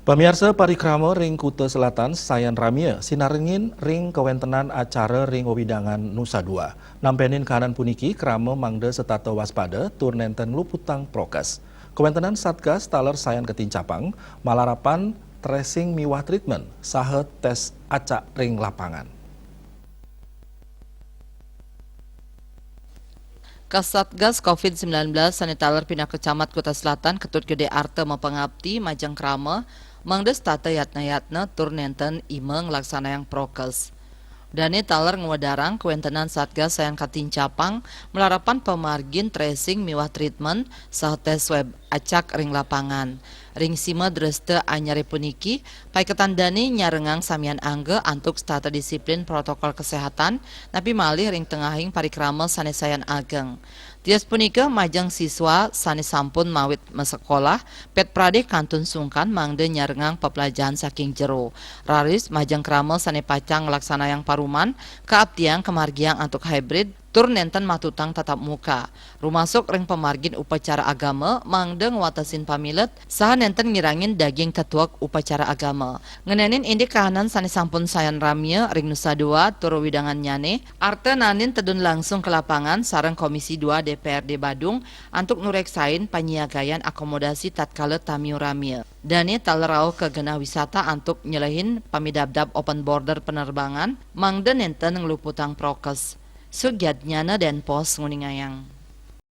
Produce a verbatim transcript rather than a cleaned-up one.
Pamiarsa, parikrama ring Kuta Selatan sayan ramia sinarengin ring kawentenan acara ring wewidangan Nusa Dua. Nampenin kahanan puniki, krama mangda setata waspada tur nenten ngluputang prokes. Kawentenan Satgas taler sayan katincapang malarapan tracing miwah treatment saha tes acak ring lapangan. Kasatgas covid sembilan belas sane taler pinaka Camat Kuta Selatan, Ketut Gede Arta, mapangapti majeng krama mangda setata yatna-yatna tur nenten ima nglaksanayang prokes. Dane taler ngwedarang kawentenan Satgas sayan katincapang malarapan pamargin tracing miwah treatment saha tes swab acak ring lapangan. Ring sima dresta anyare puniki, paiketan dane nyarengang samian angga antuk setata disiplin protokol kesehatan, napi malih ring tengahing parikrama sane sayan ageng. Tios punika majeng siswa sane sampun mawit masekolah, pet pradih kantun sungkan mangda nyarengang peplajahan saking jero. Raris majeng krama sane pacang nglaksanayang paruman, kaaptiang kamargiang antuk hybrid, tur nenten matutang tatap muka. Rumasuk ring pamargin upacara agama, mangda ngwatesin pamilet, saha nenten ngirangin daging tetuek upacara agama. Ngenenin indik kahanan sane sampun sayan ramia ring Nusa Dua tur wewidangannyane, Arta naenin tedun langsung ka lapangan sareng Komisi dua D P R D Badung antuk nureksain panyiagayan akomodasi tatkala tamiu ramia. Dane taler rauh ka genah wisata antuk nyelehin pamidabdab open border penerbangan, mangda nenten ngluputang prokes. Sugyadnyana Denpos nguningayang.